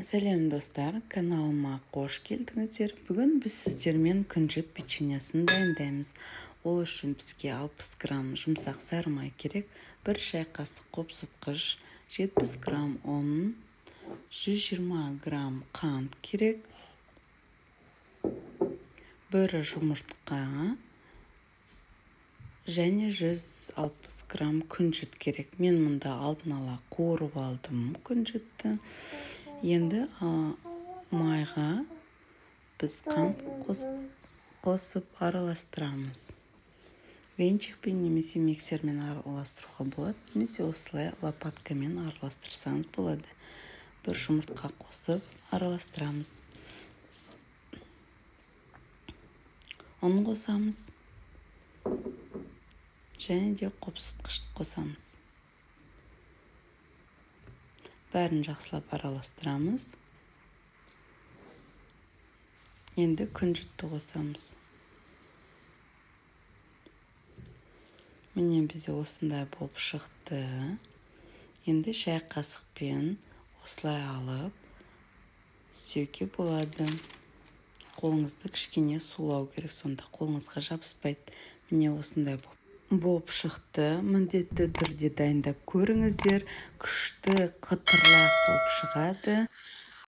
Сәлем, достар! Каналыма қош келдіңіздер! Бүгін біз сіздермен күнжіт печеньесін дайындаймыз. Ол үшін бізге 60 грамм жұмсақ сары май керек, 1 шай қасық қопсытқыш, 70 грамм ұн, 120 грамм қант керек, бір жұмыртқа және 160 грамм күнжіт керек. Мен мұнда алдын ала қуырып алдым күнжітті. Енді майға біз қант қосып араластырамыз. Венчикпен немесе миксермен араластыруға болады, немесе осылай лопаткамен араластырсаңыз болады. Бір жұмыртқа қосып араластырамыз, ұн қосамыз және де қопсытқышты қосамыз. Бәрін жақсылап араластырамыз. Енді күнжітті қосамыз. Міне, бізде осындай болып шықты. Енді шай қасықпен осылай алып істеуге болады. Қолыңызды кішкене сулау керек, сонда қолыңызға жабыспайды. Міне, осындай болып шықты. Міндетті түрде дайындап көріңіздер, күшті қытырлақ болып шығады.